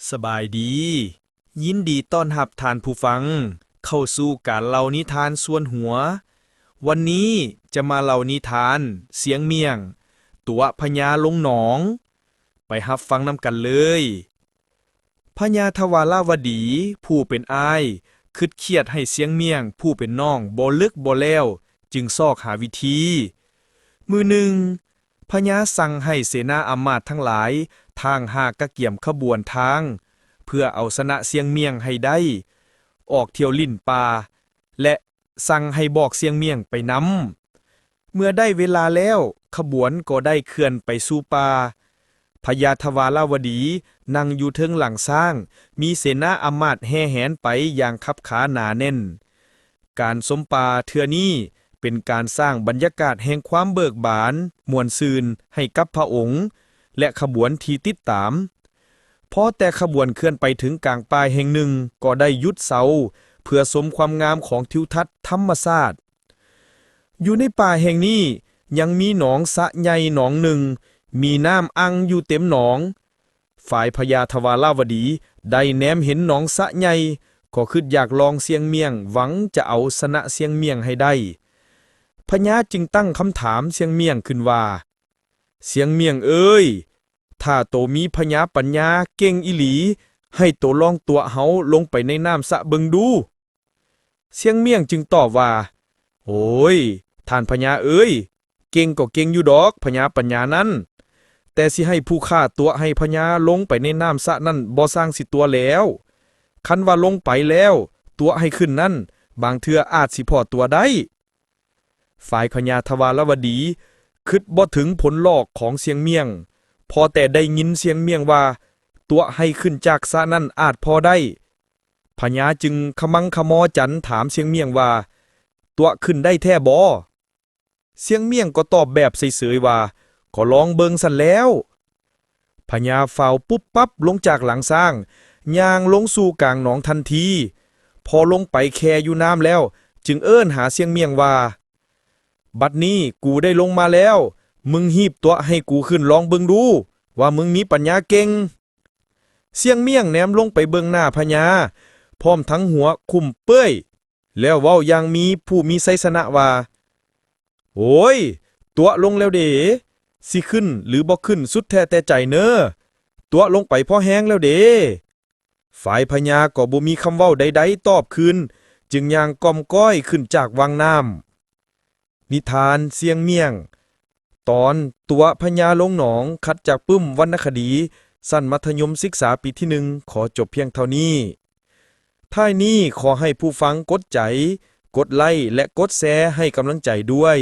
ສະບາຍດີ. ຍິນດີຕ້ອນຮັບທ່ານຜູ້ຟັງເຂົ້າສູ່ການເລົ່ານິທານສ່ວນຫົວ. ວັນນີ້ຈະມາເລົ່ານິທານຊຽງມ້ຽງຕົວະພະຍາລົງໜອງ. ໄປຮັບຟັງນຳກັນເລີຍ. ພະຍາທະວາລາວະດີຜູ້ເປັນອ້າຍ ຄຶດຄຽດໃຫ້ຊຽງມ້ຽງຜູ້ເປັນນ້ອງບໍ່ເລິກບໍ່ແລ້ວ ຈຶ່ງຊອກຫາວິທີ. ມື້ໜຶ່ງ, ພະຍາສັ່ງໃຫ້ເສນາອຳມາດທັງຫຼາຍ ຖາງຫາກກະກຽມຂະບວນທາງ ເພື່ອເອົາຊະນະຊຽງມ້ຽງໃຫ້ໄດ້ ອອກທ່ຽວຫຼິ້ນປ່າ ແລະ ສັ່ງໃຫ້ບອກຊຽງມ້ຽງໄປນຳ. ເມື່ອໄດ້ເວລາແລ້ວ ຂະບວນກໍໄດ້ເຄື່ອນໄປສູ່ປ່າ. ພະຍາທະວາລາວະດີນັ່ງຢູ່ເທິງຫຼັງຊ້າງ, ມີເສນາອຳມາດແຫ່ແຫນໄປຢ່າງຄັບຂາໜາແໜ້ນ. ການຊົມປ່າເທື່ອນີ້ເປັນການສ້າງບັນຍາກາດແຫ່ງຄວາມເບີກບານ, ມ່ວນຊື່ນໃຫ້ກັບພະອົງ ແລະ ຂະບວນທີ່ຕິດຕາມ. ພໍແຕ່ຂະບວນເຄື່ອນໄປເຖິງກາງປ່າແຫ່ງໜຶ່ງ ກໍໄດ້ຢຸດເຊົາ ເພື່ອຊົມຄວາມງາມຂອງທິວທັດທຳມະຊາດ. ຢູ່ໃນປ່າແຫ່ງນີ້ຍັງມີໜອງສະໃຫຍ່ໜອງໜຶ່ງ, ມີນ້ຳອັ່ງຢູ່ເຕັມໜອງ. ຝ່າຍພະຍາທະວາລາວະດີໄດ້ແນມເຫັນໜອງສະໃຫຍ່ ກໍຄຶດຢາກລອງຊຽງມ້ຽງ ຫວັງຈະເອົາຊະນະຊຽງມ້ຽງໃຫ້ໄດ້. ພະຍາຈຶ່ງຕັ້ງຄຳຖາມຊຽງມ້ຽງຂຶ້ນວ່າ, ຊຽງມ້ຽງເອີຍ, ຖ້າໂຕມີພະຍາປັນຍາເກັ່ງອີ່ຫຼີ, ໃຫ້ໂຕລອງຕົວະເຮົາລົງໄປໃນນ້ຳສະເບິ່ງດູ. ຊຽງມ້ຽງຈຶ່ງຕອບວ່າ, ໂອ້ຍ, ທ່ານພະຍາເອີຍ, ເກັ່ງກໍເກັ່ງຢູ່ດອກພະຍາປັນຍານັ້ນ, ແຕ່ຊິໃຫ້ຜູ້ຂ້າຕົວະໃຫ້ພະຍາລົງໄປໃນນ້ຳສະນັ້ນບໍ່ຊ່າງຊິຕົວະແລ້ວ. ຄັນວ່າລົງໄປແລ້ວຕົວະໃຫ້ຂຶ້ນນັ້ນ, ບາງເທື່ອອາດຊິພໍຕົວະໄດ້. ຝ່າຍພະຍາທະວາລະວະດີຄຶດບໍ່ເຖິງຜົນຫຼອກຂອງຊຽງມ້ຽງ, ພໍແຕ່ໄດ້ຍິນຊຽງມ້ຽງວ່າຕົວະໃຫ້ຂຶ້ນຈາກສະນັ້ນອາດພໍໄດ້. ພະຍາຈຶ່ງຂະມັງຂະມໍຈັນຖາມຊຽງມ້ຽງວ່າ, ຕົວະຂຶ້ນໄດ້ແທ້ບໍ່? ຊຽງມ້ຽງກໍຕອບແບບເສີຍໆວ່າ, ກໍລອງເບິ່ງຊັ້ນແລ້ວ. ພະຍາຟ້າວປຸບປັບລົງຈາກຫຼັງຊ້າງ, ຍ່າງລົງສູ່ກາງໜອງທັນທີ. ພໍລົງໄປແຄ່ຢູ່ນ້ຳແລ້ວ, ຈຶ່ງເອີ້ນຫາຊຽງມ້ຽງວ່າ, ບັດນີ້ກູໄດ້ລົງມາແລ້ວ, ມຶງຮີບຕົວະໃຫ້ກູຂຶ້ນລອງເບິ່ງດູ, ວ່າມຶງມີປັນຍາເກັ່ງ. ຊຽງມ້ຽງແນມລົງໄປເບິ່ງໜ້າພະຍາ, ພ້ອມທັງຫົວຄຸ້ມເປີ້ຍ, ແລ້ວເວົ້າຢ່າງມີຜູ້ມີໄຊຊະນະວ່າ, ໂອ້ຍ, ຕົວະລົງແລ້ວເດ, ຊິຂຶ້ນຫຼືບໍ່ຂຶ້ນສຸດແທ້ແຕ່ໃຈເນີ, ຕົວະລົງໄປພໍແຮງແລ້ວເດ. ຝ່າຍພະຍາກໍບໍ່ມີຄຳເວົ້າໃດໆຕອບຄືນ, ຈຶ່ງຍ່າງກ່ອມກ້ອຍຂຶ້ນຈາກວັງນ້ຳ. ນິທານຊຽງມ້ຽງ ຕອນ ຕົວະພະຍາລົງໜອງ, ຂັດຈາກປຶ້ມ ວັນນະຄະດີ ຊັ້ນມັດທະຍົມສຶກສາປີທີໜຶ່ງ ຂໍຈົບພຽງເທົ່ານີ້. ທ້າຍນີ້ຂໍໃຫ້ຜູ້ຟັງກົດໃຈ, ກົດໄລ້ ແລະ ກົດແຊໃຫ້ກຳລັງໃຈດ້ວຍ.